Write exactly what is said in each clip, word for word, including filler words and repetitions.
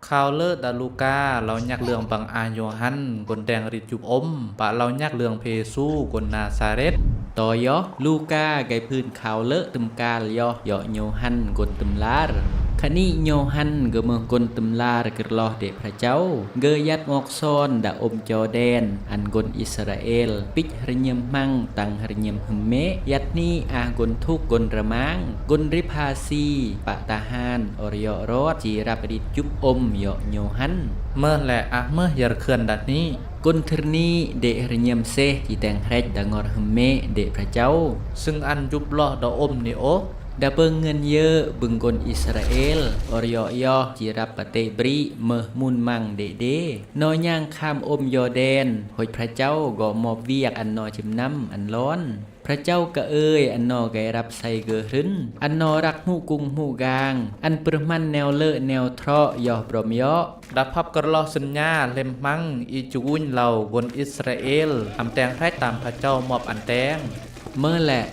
Khao lơ da Luka lao nhak lương bang ah Yohan gon teng rit jup om, pă lao nhak lương phe Yêsu gon Nasaret. Toyo, Luka gai phưn khao lơ tơm kal yoh, yoh Yohan gon tơm lar. Khani Yohan gơmơh gon tơm lar kơrloh đê̆ Phrachao, gơyat ngok son da ôm Jordan, ăn gon Israel pich hrơñiam hmăng tăng hrơñiam hơmê, yat hni ah gon thuk gon rơmang, gon rip ha si, pă tahan, ôr yoh rot, ji rap rit jup om yoh Yohan. Mơh lĕ ah mơh yar khơn da hni. Gon thơrni đê̆ hrơñiam seh ji teng hrĕch da ngor hơmê đê̆ Phrachao. Sưng ăn jup loh da ôm ni ôh. Da pơngên yơ̆ bưng gon Israel, ôr yoh yoh ji rap pate bri mơh mun mang đê̆ đê. No nhang kham ôm Jordan, hoch Phrachao gŏ mop wiak ăn no jơnam ăn lon. Phrachao kơ ơi ăn no gai rap sai gơhrưn, ăn no răk hmu kung hmu gang, ăn pơrman neo lơ neo throh yoh brom yoh. Da phap kơrloh sơnña hlem hmăng i chu unh lao gon Israel, am teng hrĕch tam Phrachao mop ăn teng. Mơh lĕ,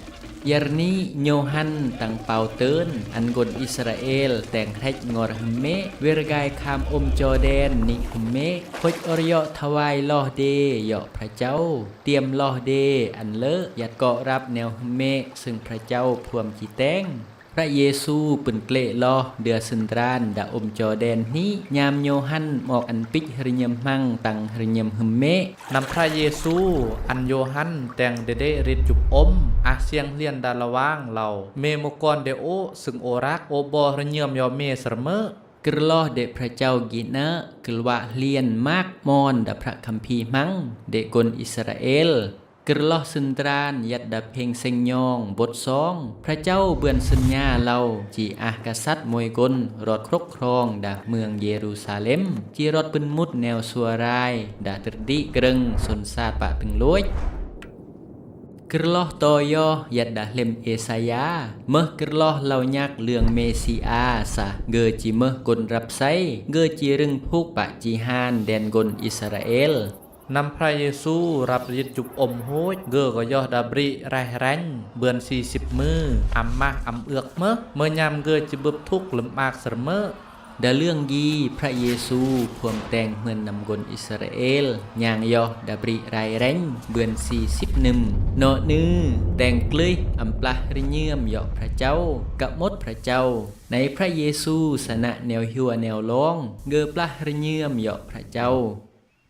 yar ni Yohan tăng pao tơn, ăn gon Israel teng hrĕch ngor hơmê, wer gai kham ôm Jordan ni hơmê, hoch ôr yoh thawai loh đê yoh Phrachao. Tiam loh đê ăn lơ, yat kŏ rap neo hơmê, sưng Phrachao phuam ji teng. Phră Yêsu pơnklĕ loh, dơ̆ sơndran da ôm Jordan hni, nham Yohan mok ăn pich hrơñiam hmăng tăng hrơñiam hơmê. Năm Phră Yêsu ăn Yohan teng đê̆ đê̆ rit jup om, ah siang hlien da lawang lao. Mê mơkon đê̆ ôh, sưng ôr răk, ôh bơ hrơñiam yoh mê sơrmơ̆. Kơrloh đê̆ Phrachao gĭt nơ̆, kơl wă hlien măk mon da Phră Kamphi hmăng, đê̆ gon Israel. Kơrloh sơndran yat da pheng seng nhong bôt song, Phrachao bươn sơnña lao, ji ah kasat môi gon rot krok krong da mương Yêrusalem, ji rot pơnmut neo sua rai, da tơrđĭ krơng son sat pă tơng lôch. Kơrloh toyo yat da hlem Êsaya, mơh kơrloh lao nhak lương Mêsia sa, gơ ji mơh gon rap sai, gơ ji rưng phuk pă ji han đen gon Israel. Năm Phră Yêsu rap rit jup om hoch, gơ gŏ yoh da bri raih ranh, bươn si sip mư, am mah am ưk mơh, mơñam gơ ji bưp thuk lơmak sơrmơ̆. Da lương gi Phră Yêsu phuam teng hmưn năm gon Israel, nhang yoh da bri raih ranh, bươn si sip nơm. Nŏ nư, teng klưih, am plah hrơñiam yoh Phrachao, kăp môt Phrachao. Nai Phră Yêsu sa nă neo hiua neo long, gơ plah hrơñiam yoh Phrachao.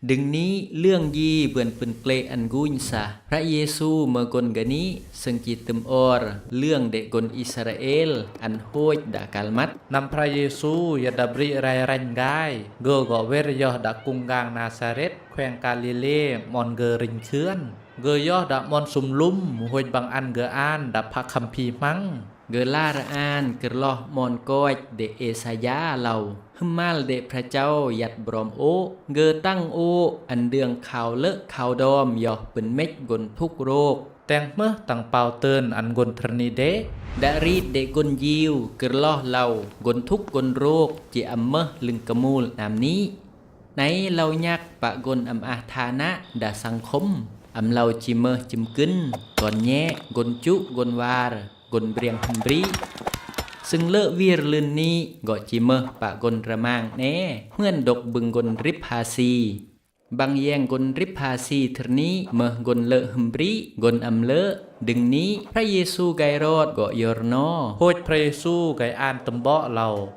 Đưng ni lương gi bươn pơnklĕ ăn gung sa, Phră Yêsu mơgon gani, sưng ji tơm ôr, lương đê̆ gon Israel, ăn hoch da kal măt. Năm Phră Yêsu yat da bri raih ranh gai, gơ gŏ wer yoh da kung gang Nasaret, kheng Galilê, mon gơ rinh khưan. Gơ yoh da mon sum lum, hoch bang ăn gơ an da Phră Kamphi hmăng. Gơ lar an kơrloh mon koch đê̆ Êsaya lao. Hơmal đê̆ Phrachao yat brom ôh, gơ tăng ôh, ăn đương khao lơ khao dom yoh pơnmĕch gon thuk rok. Teng mơh tăng pao tơn ăn gon thơrni đê̆. Đă rit đê̆ gon jiu, kơrloh lao, gon thuk gon rok, ji am mơh lưng kơmul năm ni. Nai lao nhak pă gon am ah tha nă, da sang khŏm, am lao ji mơh jơm kĭn, gon nhĕ, gon chŭ, gon war. Gon briăng hơmri. Sưng lơ wir lưn ni, gŏ ji mơh pă gon rơmang ne, hmưn dŏk bưng gon rip ha si. Bang yeng gon rip ha si thơrni, mơh gon lơ hơmri, gon am lơ, đưng ni, Phră Yêsu gai rot gŏ yor no. Hoch Phră Yêsu gai an tơm bŏ lao.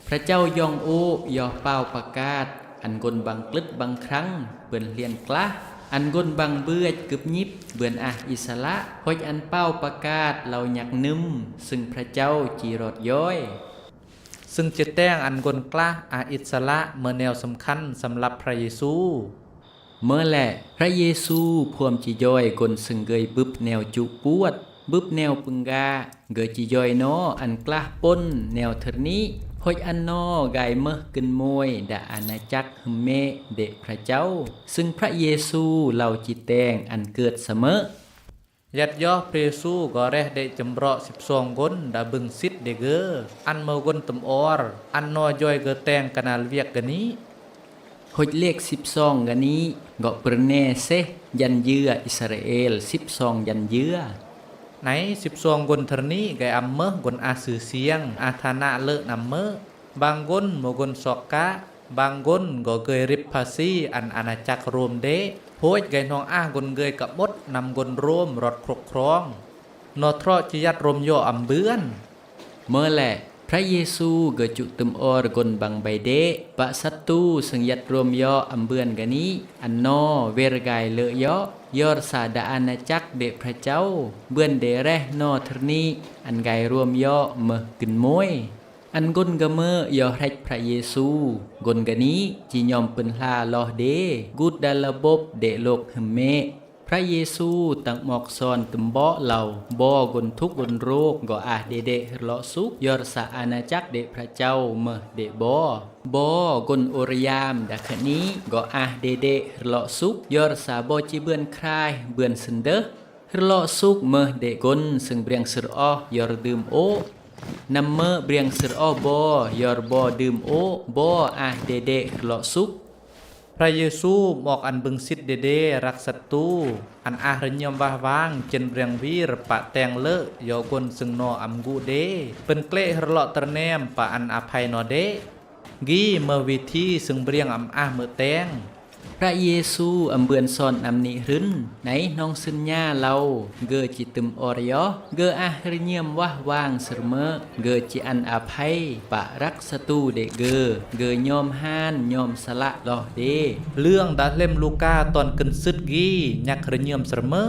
Phrachao yong ôh, yoh pao pakat, ăn gon bang klưt bang khrăng, bươn hlien klah, ăn gon bang bưch kưp nhip, bươn ah isala, hoch ăn pao pakat, lao nhak nơm, sưng Phrachao ji rot yoi. Sưng ji teng ăn gon klah, ah isala, mơneo sơmkhăn, sơmlăp Phră Yêsu. Mơlĕ, Phră Yêsu phuam ji joi gon sưng gơi bưp neo chŭ puăt, bưp neo pơngga, gơ ji joi no ăn klah pôn neo thơrni, hoch ăn no gai mơh kơnmoi đa anachak hơmê đê̆ Phrachao, sưng Phră Yêsu lao ji teng ăn kơt samơ̆. Yat yoh Phră Yêsu gŏ reh đê̆ jơmbrŏ sip song gon đa bưng sit đê̆ gơ, ăn mơgon tơm or, ăn no joi gơ teng kơnal wiăk gani. Hoch lek sip song gani, gŏ pơrne seh jan jưa Israel sip song jan jưa. Nai sip song gon thơrni gai am mơh gon ah sư siang, ah tha nă lơ năm mơ̆. Bang gun, mø gun sokka', bang gun gø gøi rip phasi an anachak Rom de, hoj gai nong ah gun gøi ka'mut nam gun Rom rot kruk krong. No tro chi yat Rom yo' ambüan. Mø lek, Phraq Yesu gø chu tøm or gun bang bai de, paq sat tu seng yat Rom yo' ambüan gani, an no wer gai lek yo', yor sa da anachak de Phraq Chau, bươn de reh no therni, an gai Rom yo' mø gøn moi. An gun gø mø yo' hrech Phraq Yesu, gun gani, chi nyom pynhla loh de, gut da la bop de lok hemme. Phraq Yesu tang mok son tøm bok lau, bo gun thuk gun rok, gø ah de de hir lok suk, yor sa anachak de Phraq Chau mø de bo. Bo gun ur yam da khani, gø ah de de hir lok suk, yor sa bo chi bươn khrai, bươn sendeh. Hir lok suk mø de gun seng briang sir oh, yor dum o. Nam mø briang sir oh bo, yor bo dum o, bo ah de de hir lok suk. Phraq Yesu mok an beng sit de de rak sat tu, an ah rnyem wah wang chen briang wir paq teng lek yo' gun seng no am gu de. Pynklek hir lok ternem paq an aphai no de. Gi mø withi seng briang am ah mø teng. Phraq Yesu am bươn son am ni hrün, nai nong syn nya lau, gø chi tøm or yo', gø ah rnyem wah wang sir mø, gø chi an aphai, paq rak sat tu de gø, gø nyom han, nyom sala loh de. Lương da hlem Luka ton kyn sit gi, nyak rnyem sir mø.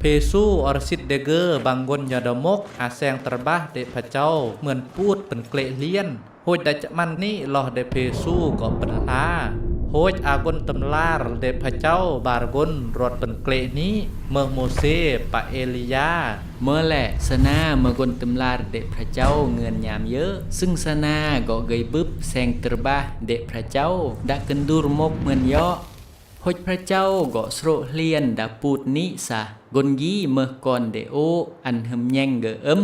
Phe Yesu or sit de gø bang gun yo' da mok, aseng terbah de Phraq Chau, møn put pynklek hlien. Hoj da chak man ni loh de Phe Yesu gø pynhla. Hoj a gun tøm lar de Phraq Chau bar gun rot pynklek ni, mø Mose paq Elia. Mø lek, sana mø gun tøm lar de Phraq Chau ngøn nyam yek, seng sana gø gei bep seng terbah de Phraq Chau, da kyndur mok møn yo'. Hoj Phraq Chau gø srok hlien da put ni sa, gun gi mø kon de o, an hym nyeng gø ym.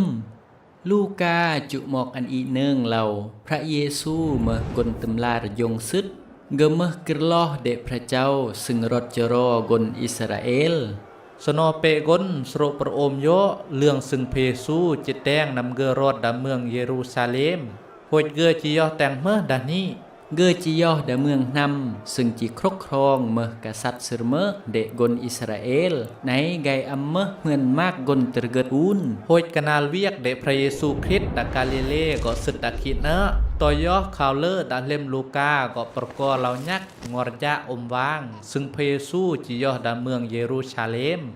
Luka chu mok an i neng lau, Phraq Yesu mø gun tøm lar jong sit, gø mø kir loh de Phraq Chau, seng rot choro gun Israel. Sano pe gun srok pyr'om yo', lương seng Phe Yesu chi teng nam gø rot da mương Yerusalem. Hoj gø chi yoh teng mø da ni. Gø chi yoh da mương hnam, seng chi krok krong mø kasat sir mø de gun Israel, nai gai am mø hmün mak gun tergøt un. Hoj kanal wiek de Phraq Yesu Krist da Galile gø sit da kina. To yoh khau lek da hlem Luka gø pyrko lau nyak ngor jak um wang, seng Phe Yesu chi yoh da mương Yerusalem.